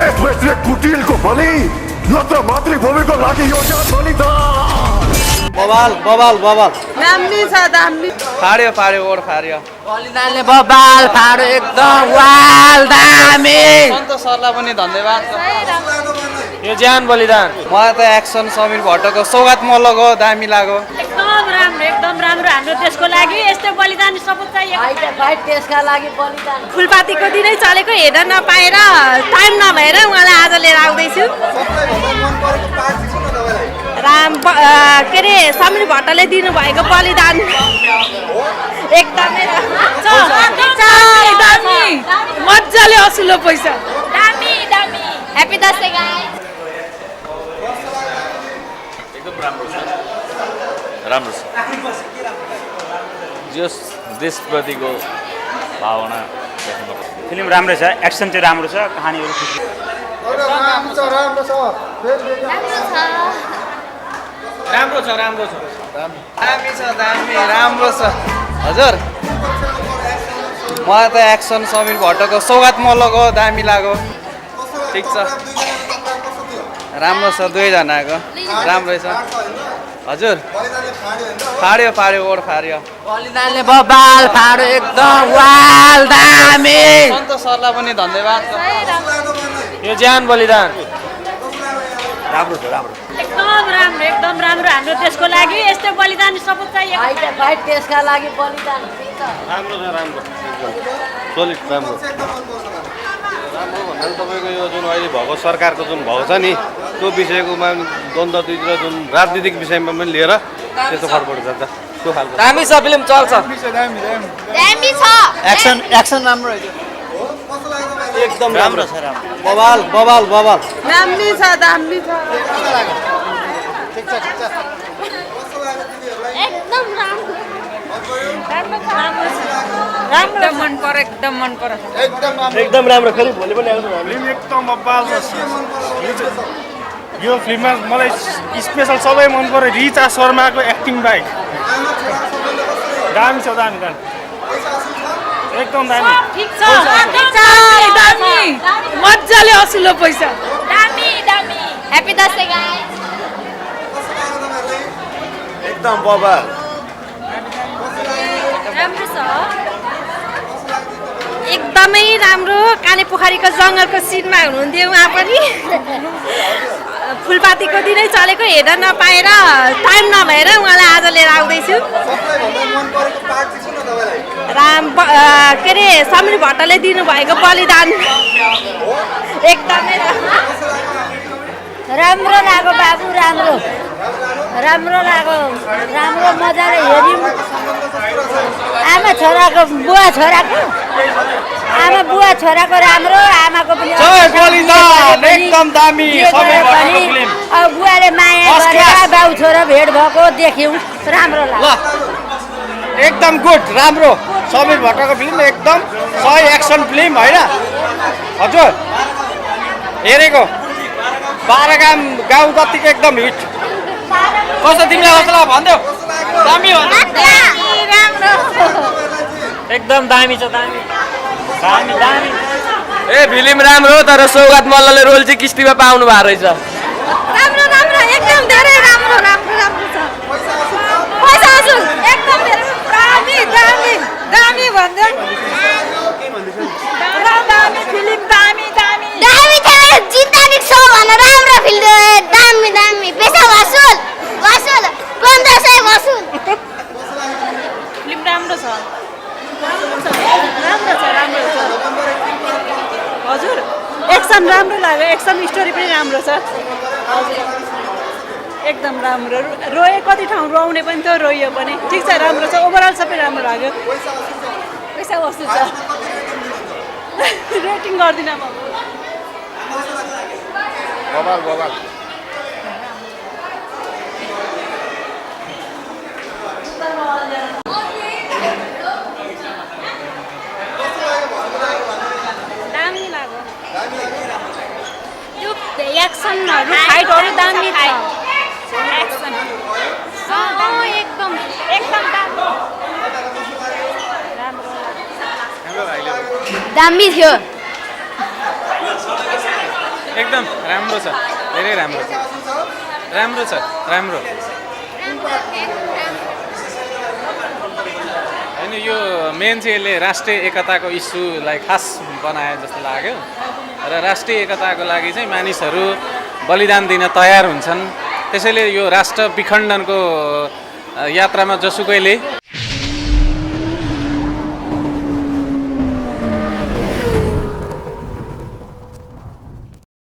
कुटिलको बलि नत्र मातृभूमिको लागि यो जात बलिदान। बबाल बबाल बबाल दामी छ दामी फाड्यो फाड्यो ओड फाड्यो बलिदानले बबाल फाड्यो एकदम वाल दामी सन्तोष सरलाई पनि धन्यवाद यो ज्यान बलिदान। मलाई त एक्सन समीर भट्टको सौगात मल्लको दामी लाग्यो एकदम राम्रो हाम्रो देशको लागि यस्तो बलिदान सपोर्ट चाहियो फाइट त्यसका लागि बलिदान फुलपातीको दिनै चलेको हेर्न नपाएर टाइम नभएर उहाँलाई आज लिएर आउँदैछु के अरे समीर भट्टले दिनुभएको बलिदान एकदमै मजाले असुलो पैसा दामी दामी ह्यापी दसैँ गाइस एकदम राम्रो छ राम्रो छ जस देशप्रतिको भावना फिल्म राम्रो छ एक्सन चाहिँ राम्रो छ कहानीहरू राम्रो छ राम्रो छ दामी छ दामी राम्रो छ हजुर मलाई त एक्सन समीर भट्टको सौगात मल्लको दामी लाग्यो ठिक छ राम्रो छ दुवैजनाको राम्रै छ हजुर फाड्यो फाड्यो ओड फाड्यो बलिदानले बबाल फाड्यो एकदम वाल दामी सन्तोष सरलाई पनि धन्यवाद यो ज्यान बलिदान। राम्रो छ राम्रो एकदम राम्रो हाम्रो देशको लागि यस्तो बलिदान सपोर्ट चाहियो फाइट त्यसका लागि बलिदान राम्रो छ राम्रो सोलिड राम्रो राम्रो भन्नाले तपाईँको यो जुन अहिले भएको सरकारको जुन भएको छ नि त्यो विषयकोमा द्वन्द्वतिर जुन राजनीतिक विषयमा पनि लिएर त्यस्तो फरफर जान्छ त्यो खालको दामी छ फिल्म चल्छ दामी छ एक्सन राम्रो एकदम राम्रो छ राम्रो बबाल बबाल बबाल दामी छ दामी छ एकदम राम्रो मन पर्यो एकदम मन पर्यो एकदम राम्रो फेरि भोलि पनि आउँछ फिल्म एकदम बबाल छ यो फिल्ममा मलाई स्पेसल सबै मन पर्यो रिचा शर्माको एक्टिङ बाहेक दामी छ दामी दामी एकदम दामी ठीक छ दामी मजाले असुलो पैसा दामी दामी ह्यापी दसैँ गाइस एकदम बबाल राम्रो छ एकदमै राम्रो काने पोखरीको जङ्गलको सिनमा हुनुहुन्थ्यो उहाँ पनि फुलपातीको दिनै चलेको हेर्न नपाएर टाइम नभएर उहाँलाई आज लिएर आउँदैछु के अरे समीर भट्टले दिनुभएको बलिदान एकदमै राम्रो लाग्यो बाबु राम्रो राम्रो लाग्यो राम्रो मजाले हेऱ्यौँ आमा छोराको बुवा छोराको राम्रो आमाको पनि एकदम दामी अब बुवाले माया गरेर बाउ छोरा भेट भएको देख्यौँ राम्रो लाग्यो एकदम गुड राम्रो समीर भट्टको फिल्म एकदम सही एक्सन फिल्म होइन हजुर हेरेको 12 गाउँ जतिको एकदम हिट कस्तो तिमीलाई कस्तो लाग्यो भनिदेऊ दामी हो एकदम दामी छ दामी दामी दामी ए फिल्म राम्रो तर सौगात मल्लले रोल चाहिँ किस्तीमा पाउनु भएको रहेछ राम्रो राम्रो एकदम धेरै राम्रो राम्रो राम्रो छ पैसा असुल एकदम दामी दामी दामी भन्दै दामी फिल्म दामी दामी दामी छ जिन्दगी छ भनेर राम्रो फिल्म दामी दामी पैसा वसुल वसुल 1500 वसुल फिल्म राम्रो छ हजुर एक्सन राम्रो लाग्यो एक्सन स्टोरी पनि राम्रो छ हजुर एकदम राम्रो रोए कति ठाउँ रोउने पनि थियो रोइयो पनि ठिक छ राम्रो छ ओभरअल सबै राम्रो लाग्यो पैसा वस्तु छ रेटिङ गर्दिनँ म बबाल बबाल दामी लाग्यो त्यो एक्सनहरू फाइटहरू दामी छ एक्सन एकदम एकदम दामी थियो एकदम राम्रो छ, धेरै राम्रो छ, राम्रो छ, राम्रो होइन। यो मेन चाहिँ यसले राष्ट्रिय एकताको इस्युलाई खास बनाए जस्तो लाग्यो र राष्ट्रिय एकताको लागि चाहिँ मानिसहरू बलिदान दिन तयार हुन्छन्। त्यसैले यो राष्ट्र विखण्डनको यात्रामा जसुकैले